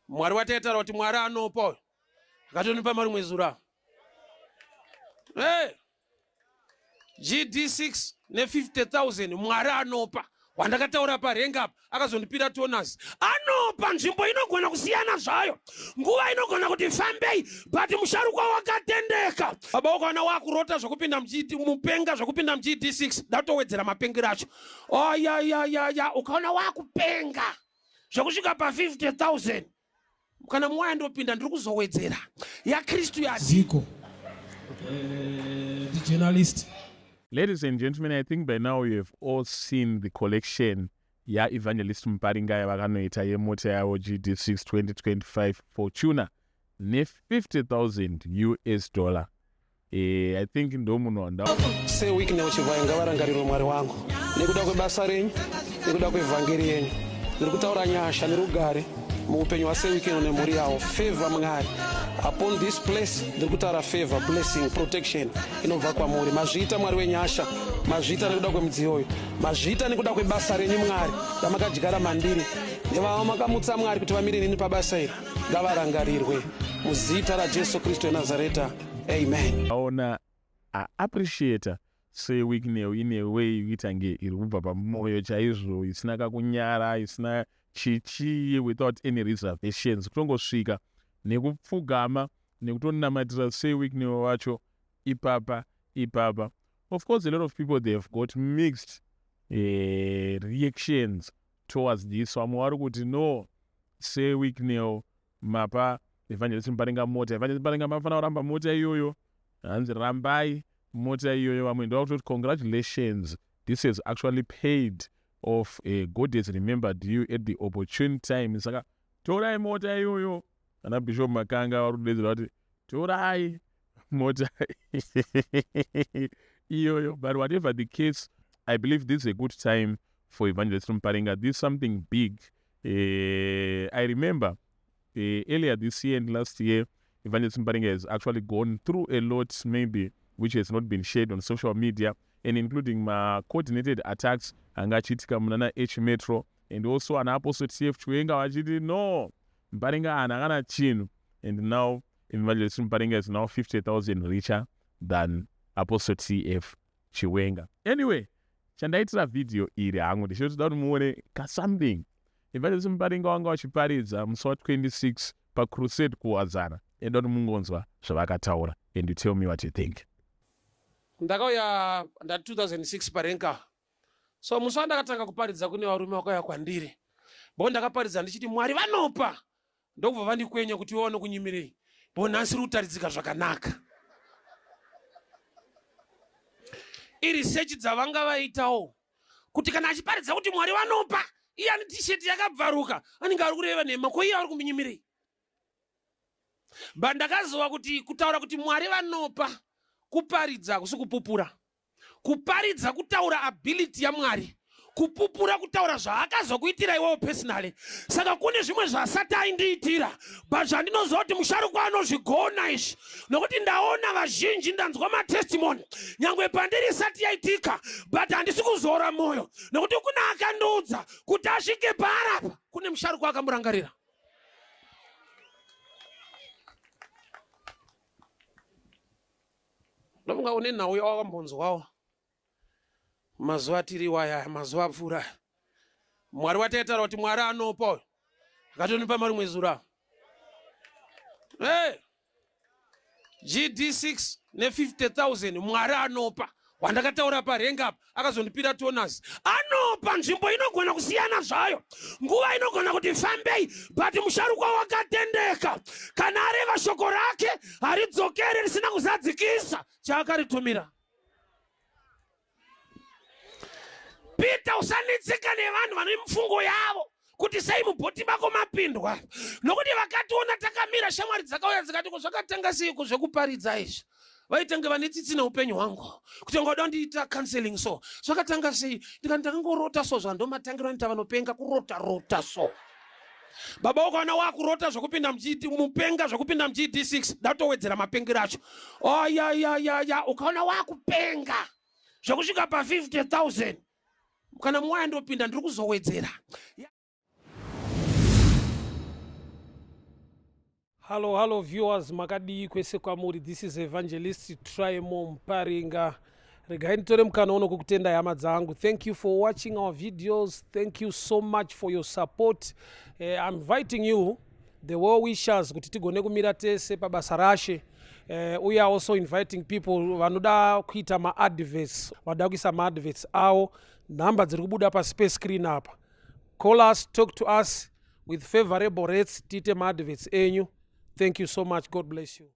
Mwari wataitaura kuti Mwari anopa uyu akatonipa mari mwezi ura. Hey! GD6 ne50,000 Mwari anopa wandakataura parenga apa akazondipira tonasi anopa. Nzvimbo inogona kusiyana zvayo, nguva inogona kuti fambei, but musharukwa wakatendeka. Baba ukaona wakurota zvekupinda mupenga zvekupinda muGD6 datowedzera mapengero acho. Ayayayaya, ukaona wakupenga zvekusvika pa 50000 kana muwaya ndopinda ndiri kuzowedzera yaKristu ya Ziko the journalist. Ladies and gentlemen, I think by now you have all seen the collection yaEvangelist Muparinga yavakanoita yemota yavo GD6 2025 Fortuner ne50,000 US dollar. I think ndo munhu wanda Sir Wicknell Chivhayo ngavarangarirwe Mwari wangu nekuda kwebasa renyu, nekuda kwevhangeri yenyu. Ndiri kutaura nyasha nerugare muupenyu hwaSir Wicknell nemhuri yavo. Favor Mwari upon this place. Ndiri kutaura favor, blessing, protection inobva kwamuri. Mazviita Mwari wenyasha, mazviita nekuda kwemudziyo uyu, mazviita nekuda kwebasa renyu Mwari ramakadyara mandiri nevavo makamutsa Mwari kuti vamire neni pabasa iri, ngavarangarirwe muzita raJesu Kristu weNazareta. Amen. Aona aappreciata Sir Wicknell in a way ikuita nge iri kubva pamoyo chaizvo, isina kakunyara, isina chichii, without any reservations, kutongosvika nekupfugama nekutonamatira Sir Wicknell wacho ipapa ipapa. Of course a lot of people, they have got mixed reactions towards this. Vamwe vari kuti no, Sir Wicknell mapa Evangelist Muparinga mota, Evangelist Muparinga mafanira kuramba mota iyoyo, hanzi rambai mota iyoyo. Vamwe ndovakutoti congratulations, this has actually paid off, God has remembered you at the opportune time, saka torai mota iyoyo. Ana Bishop Makanga vari kudedzera kuti torai mota iyoyo. But whatever the case, I believe this is a good time for Evangelist Muparinga. This is something big. I remember earlier this year and last year, Evangelist Muparinga has actually gone through a lot, maybe which has not been shared on social media, and including my coordinated attacks anga achiitika munana H Metro, and also ana Apostle TF Chiwenga vachiti no, Muparinga haana kana chinhu. And now Evangelist Muparinga is now 50,000 richer than Apostle TF Chiwenga. Anyway, chandaitira video iri hangu ndichitoda kuti muone kasomething. Evangelist Muparinga wanga vachiparidza musi wa26 pacrusade kuWadzana. Enda kuti mungonzwa zvavakataura and you tell me what you think. Ndakauya nda 2006 parenka. So musi wandakatanga kuparidza kune varume vakauya kwandiri. Bo ndakaparidza ndichiti Mwari vanopa. Ndokubva vandikwenya kuti iwe vanokunyimirei. Bo nhasi uri kutaridzika zvakanaka. Iresearch dzavanga vaitawo kuti kana achiparidza kuti Mwari vanopa, iye ane t-shirt yakabvaruka anenge ari kureva nhema, ko iye ari kumunyimirei? But ndakaziva kuti kutaura kuti Mwari vanopa kuparidza kusi kupupura. Kuparidza kutaura ability yaMwari, kupupura kutaura zvaakazokuitira iwewo personally. Saka kune zvimwe zvasati aindiitira, but zvandinoziva kuti musharukwa anozvigona izvi, nokuti ndaona vazhinji, ndanzwa matestimony nyangwe pandiri isati yaitika, but handisi kuzora moyo nokuti kuna akandiudza kuti asvike paarapa kune musharukwa akamurangarira. Ndofunga une nhau yawakambonzwawo mazuva atiri iwaya, mazuva apfuura. Mwari wataitaura kuti Mwari anopa uyu akatonipa mari mwezi ura. Hey! GD6 ne50,000 Mwari anopa wandakataura parenga apa akazondipira tonasi. Anopa. Nzvimbo inogona kusiyana zvayo, nguva inogona kuti fambei, but musharukwa wakatendeka kana areva shoko rake haridzokere risina kuzadzikisa chaakaritumira. Peter, usanetseka nevanhu vane mifungo yavo kuti sei mubhoti mako mapindwa, nokuti vakationa takamira, shamwari dzakauya dzikati ko zvakatanga seiko zvekuparidza izvi? Vaitange vane tsitsi neupenyu hwangu kuti vangada kundiita counseling, so zvakatanga sei? Ndikati ndakangorota so, zvandomatangiro anoita vanopenga kurota rota so. Baba ukaona wakurota zvekupinda mupenga zvekupinda muGD6 datowedzera mapengero acho. Ayayayaya, ukaona wakupenga zvekusvika pa 50,000 kana muwaya ndopinda ndiri kuzowedzera. Hello, hello viewers, makadii kwese kwamuri? This is Evangelist Trimo Mparinga. Regai nditore mukana uno kukutenda, hama dzangu. Thank you for watching our videos. Thank you so much for your support. I'm inviting you, the well wishers, kuti tigone kumira tese pabasa rashe. We are also inviting people vanoda kuita maadverts, vanoda kuisa maadverts avo. Nhamba dziri kubuda pasi pescreen apa. Call us, talk to us with favorable rates, tiite maadverts enyu. Thank you so much. God bless you.